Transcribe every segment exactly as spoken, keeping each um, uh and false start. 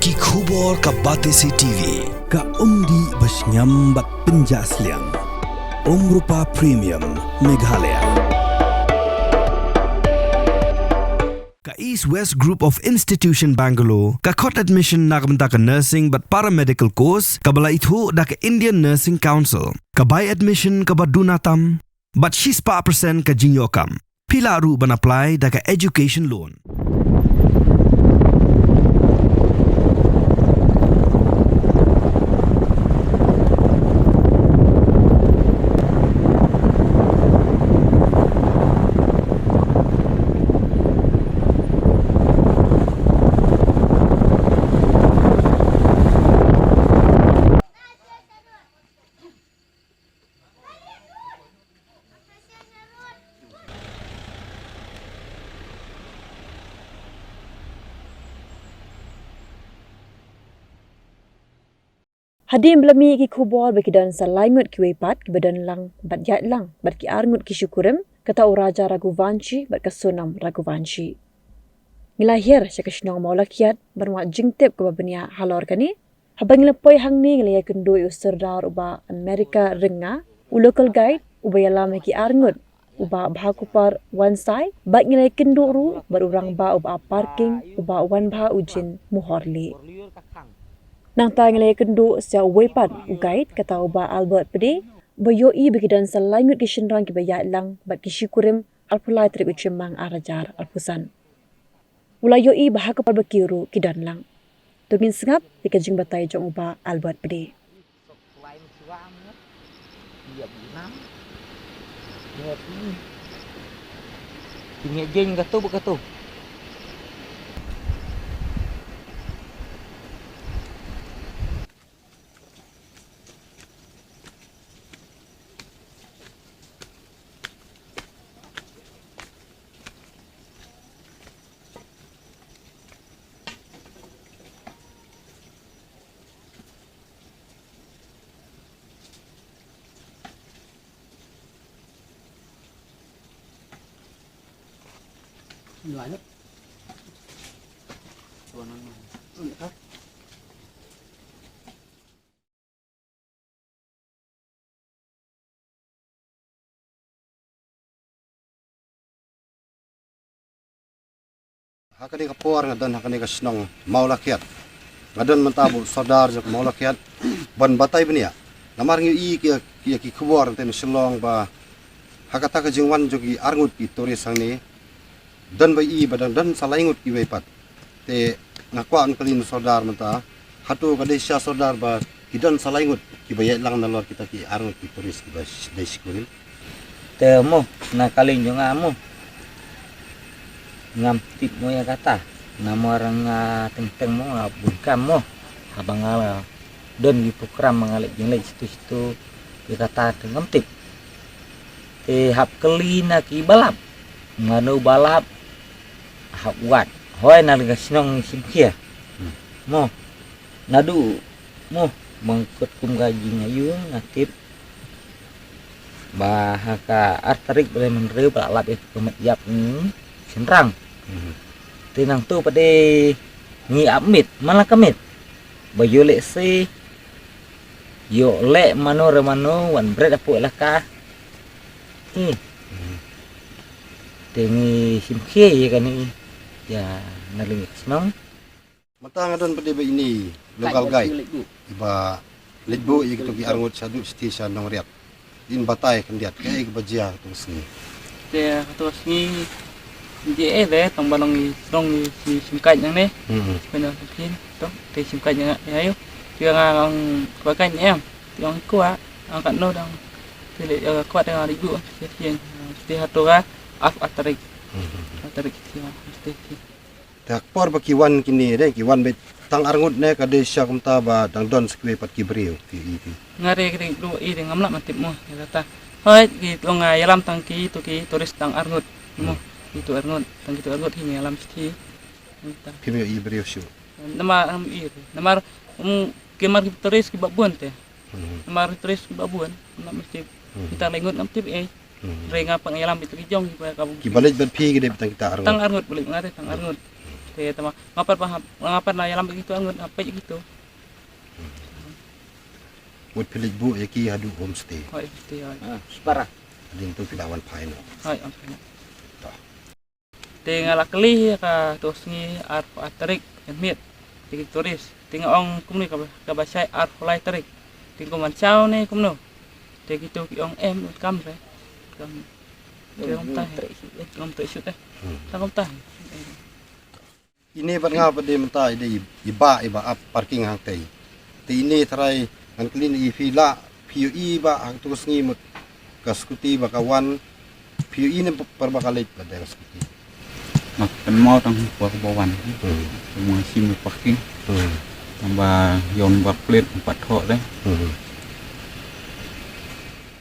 Ki khubor ka Batesi T V, ka umdih ba shngiam bad pynjah sliang. Umrupa Premium, Meghalaya. Ka East West Group of Institution Bangalore ka khot admission na ka bynta ka nursing bad paramedical course kaba la ithuh da ka Indian Nursing Council. Ka bai admission kaba duna tam bad shispah percent ka jingïoh kam. Phi lah ruh ban apply da ka education loan. Hadien ba la mih ki khubor ba ki don sa lai ngut kiwei pat kiba don lang bad ïaid lang bad ki ar ngut ki shikurim, kata u Raja Raghuvanshi bad ka Sonam Raghuvanshi. Ngi la hiar sha ka shnong Mawlakhiat ban wad jingtip kaba bniah halor kane. Haba ngi la poi hangne ngi la ïakynduh ïa u Sordar u Bah America Ringa, u local guide uba ïalam ïa ki ar ngut, u Bah Bhakupar Wansai, bad ngi la ïakynduh ruh bad u rangbah u Bah Parking, u Bah Wanbha Ujin Mohorli. Nangta ngi la ïakynduh sa uwei pat u guide, kata u Bah Albert Pde, ba ïohi ba ki don sa lai ngut ki shynrang kiba ïaid lang bad ki shikurim arphew lai tarik u Jymmang ar hajar arphew san. U la ïohi ba ha ka por ba ki ruh ki don lang. To ngin sngap ïa ka jingbatai jong u Bah Albert Pde. Ha kane ka por nga don ha kane ka shnong Mawlakhiat. Nga don mynta bad u Sordar jong Mawlakhiat ban batai bniah. Namar ngi ïohi ki, ki, ki khubor te na Shillong ba ha kata ka jingwan jong ki arngut ki tourist hangne. Don ba ïohi ba dang don sa lai ngut kiwei pat. Te nga kwah ban kylli na u Sordar mynta, hato ka dei shisha Sordar ba ki don sa lai ngut kiba ïaid lang nalor kita ki arngut ki tourist kiba sh-, dei shikurim? Te mo, na ka liang jong nga mo, ngam tip mo ïa kata. Namar nga teng teng mo nga bun kam mo, haba nga don ki program nga leit jingleit shitu shitu, ïa kata te ngam tip. Te hap kylli na kiba lap, mano ba lap, hap wad. Hooid, na liang ka shnong shim khia. Hmm. Mo, naduh mo, ba nga kut kum ka jingaiu nga tip ba ha ka ar tarik ba la mynriew ba la lap ïa ka met ïap ni shynrang. Hmm. Te nangto pat de ngi ap miet, man la ka miet ba ïoh lehse ïoh leh mano re mano wan bret hapoh elaka. Hmm. Te ngi shim khia ïa kane, ïa na liang ka shnong. Mynta nga don pat de bad ine i local guide iba leit buh ïa kito ki arngut shaduh shatei sha Nongriat. In batai khyndiat kaei kaba jia kato ka sngi. Te kato ka sngi jia eh de tang ba long i shnong i shim kait nangne. Hmm. Shim kait nang shim kait to te shim kait nang ïa aïu. Te nga long kwah kait ne em. Te ong kwah, ong katno dang. Te leit kwah te nga leit buh te shim te hato ka ar tarik. Hmm. Ar tarik te shim te. Te ha ka por ba ki wan kine de, ki wan beit tang arngut ne ka dei shisha kumta ba dang don sa kiwei pat ki briew, ki, ki, ki. Nga re ki dei briew i de ngam lah ban tip mo, ïa kata. Hooid, ki long nga ïalam tang kito ki tourist tang arngut. Mo, hmm, kito arngut, tang kito arngut hi nga ïalam shithi. Ïa kata. Phim ïohi briew shuh. Namar ngam ïohi. Namar, um, ki mar ki tourist kiba bun te. Hmm. Namar tourist kiba bun, ngam tip. Hmm. Kita lai ngut ngam tip eh. Hmm. Hynrei nga pang ïalam beit ki jong kiba ka bun. Kiba leit bad phi ki dei beit tang kita arngut. Tang arngut, ba leit nga dei tang arngut. Hmm. Te tama nga pat ba nga pat na ïalam bad kito, ngut nga peit kito. Mut phi leit buh ïa ki haduh homestay. Hoi, te hoi. Ah, separa. Hadien tu phi la wan phai noh. Hoi, wan phai noh. Te nga la kylli ïa ka, to sngi arphew ar tarik, ïa miet ïa ki tourist. Te nga ong kumne, ka ba, ka ba shai arphew lai tarik. Te kum wan shaw ne kumno. Te kito ki ong em, kam re. Kam. Te ngam tah. Ngam tah shu te. Tang ngam tah. Ine bad nga pat de mynta i dei i ba, i ba ap parking hangtei. Te ine tharai ngan kylli ïa phi, la phi ïohi ba hangtu ka sngi mut ka scooty ba ka wan, phi ïohi ne por ba ka leit ba de ka scooty? Nga kynmaw tang por ba wan. Hmm. Nga shim parking. Hmm. Tang ba ïoh number plate pat thoh de. Hmm.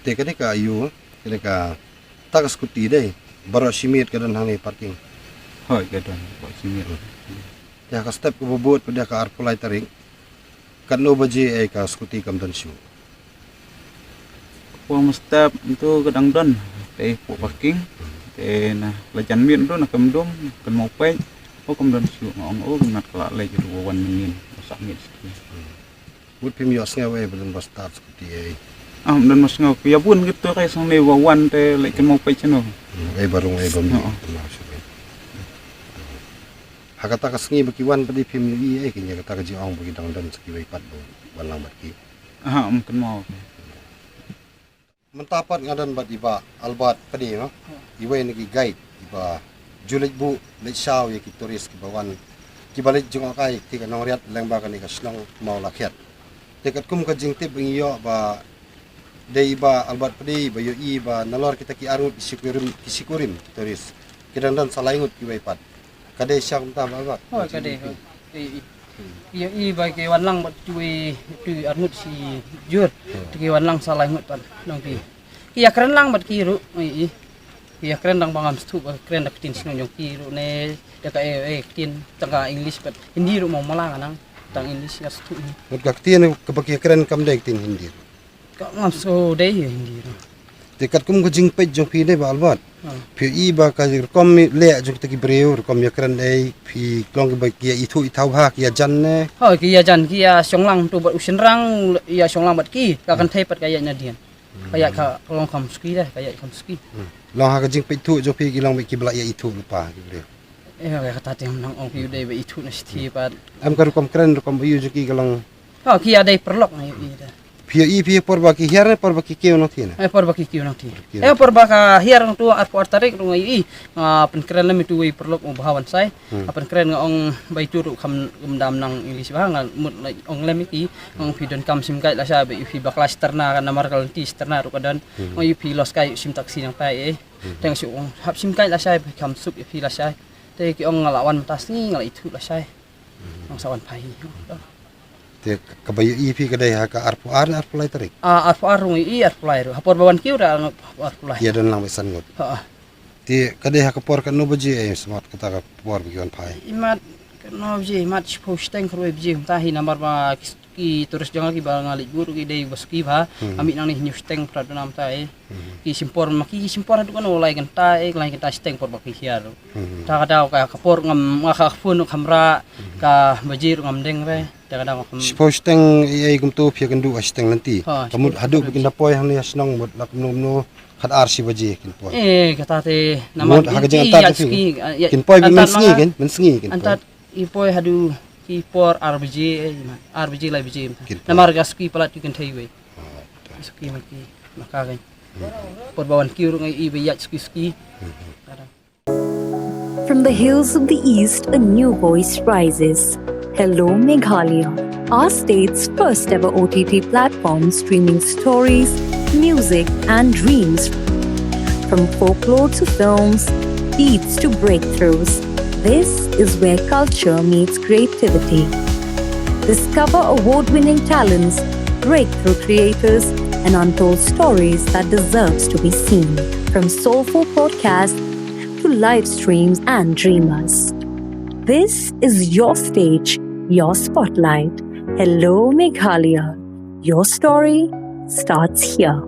Te ka dei ka ïoh, ka dei ka Ta ka scooty dei baroh shi miet ka don hangne parking. Hoi, ka don baroh shi miet. Te ha ka step kaba bud pat de ka arphew lai tarik, katno baje ei ka scooty kam don shuh? Por mynstep tu ka dang don te hapoh parking. Te na la jan miet tu na kam dum, kynmaw peit, oh kam don shuh, nga ong oh kumne ka la leit ruh wan mynnin, sa miet shuh. Mut phim ïohsngew ei ba don ba start scooty ei? Ah, ym don ba sngew. Ïa bun kito ki sangne ba wan te leit kynmaw peit shano. Hmm, ei ba rung ei ba mih. Oo. Kynmaw shano. Ha kata ka sngi ba ki wan pat de phim ïohi ei kine, kata ka jingong ba ki dang don sa kiwei pat ba wan lang bad ki? Aha, ym kynmaw. Mynta pat nga don bad i Bah Albert Pde, no? Iwei na ki guide iba ju leit buh leit shaw ïa ki tourist kiba wan, kiba leit jngohkai te ka Nongriat lyngba kane ka shnong Mawlakhiat. Te katkum ka jingtip ba ngi ïoh ba dei i Bah Albert Pde ba ïohi ba nalor kita ki arngut ki shikurim, ki shikurim ki tourist, ki dang don sa lai ngut kiwei pat. Ka dei sha kumta Bah Albert? Hoi, ka dei, hoi. Ïohi ba ki wan lang bad kiwei, tu arngut shijur. Hmm. Te ki wan lang sa lai ngut pat nong ki. Ki ïakren lang bad ki ruh, ïohi. Ki ïakren tang ba ngam sngewthuh ba kren da ka ktien shnong jong ki ruh ne da ka, eh, eh, ktien tang ka English bad Hindi ruh mo mala nang. Tang English nga sngewthuh hi. Mut ka ktien kaba ki ïakren kam dei ktien Hindi ruh? Ka ngam sngewdei ïa Hindi ruh. Te katkum ka jingpeit jong phi dei Bah Albert, phi ïohi ba ka rukom leh jong kita ki briew, rukom ïakren ei, phi long kiba ki ïa ithuh ithaw bha, ki ïajan ne? Hoi, ki ïajan, ki ïa shong lang tu bad u shynrang, ïa shong lang bad ki, ka kynthei pat ka ïaid nadien. Ka ïaid ka long kham suki dei, ka ïaid kham suki. Hmm. Long ha ka jingpeit thuh jong phi ki long bad kiba la ïa ithuh lypa ki briew? Eh, kata te ym nang ong phi u dei ba ithuh na shithi pat. Em ka rukom kren, rukom ba ïoh jong ki ka long? Ha, ki ïa dei paralok nga ïohi da. Phi ïohi phi por ba ki hiar ne por ba ki kiew nangthie ne? Eh, por ba ki kiew nangthie. Por ki kiew. Eh, por ba ka hiar nangtu arphew ar tarik ruh nga ïohi. Nga pynkren lem ïa utu uwei paralok u Bhawan Sai. Hmm. Nga pynkren nga ong ba itu ruh kam, kam dam nang English ba nga mut la ong lem ïa ki. Nga ong phi donkam sim guide lashai ba ïohi phi bakla shi tyrna ka namar ka lynti shi tyrna ruh ka don. Hmm. Nga ïohi phi los kai sim taxi nangtai eh. Hmm. Te nga shu ong hap sim guide lashai ba kam suk ïa phi lashai. Te ki ong nga la wan mynta sngi nga la ithuh lashai. Nang sa wan phai hi. Te kaba ïohi phi ka dei ha ka arphew ar ne arphew lai tarik? Ah, arphew ar ruh ïohi, arphew lai ruh. Ha por ba wan kiew da arphew lai. Ïa don lang bad san ngut. Ha. Te ka dei ha ka por katno baje ei, smat kata ka por ba ki wan phai? Imat katno baje, imat shiphew shiteng khatwei baje mynta hi namar ba ki, ki tourist jong nga kiba nga leit buh ruh ki dei ba suki bha. Hmm. Nga mih nangne hynñiew shiteng phra duna mynta ei. Hmm. Ki shim por ma ki, ki shim por haduh kano lai kynta ei, lai kynta shiteng por ba ki hiar. Hmm. Ta ka daw ka, ka por ngam, nga ka phone ruh kham rah, ka baje ruh ngam deng re. Ta ka daw ngam. Shiphew shiteng ei ei kumto phi ïakynduh ha shiteng lynti. Ha, ka mut shiphew haduh ba kin da poi hangne ha shnong mut la kumno kumno khat ar shi baje kin poi. Eh, kata te namar mut ha ka jingantad ïa phi. Kin poi mynsngi kin, mynsngi kin poi. Antad i poi haduh ki por ar baje, eh, ar baje lai baje. Kin poi. Namar ka suki palat ki kynthei wei. Ah, ta. Suki ma ki, ma ka kin. Hmm. Por ba wan kiew ruh nga ïohi ba ïaid suki suki. Hmm. Ka daw. From the hills of the East, a new voice rises. Hello, Meghalaya, our state's first ever O T T platform streaming stories, music, and dreams. From folklore to films, beats to breakthroughs, this is where culture meets creativity. Discover award winning talents, breakthrough creators, and untold stories that deserves to be seen. From soulful podcasts to live streams and dreamers. This is your stage, your spotlight. Hello, Meghalaya. Your story starts here.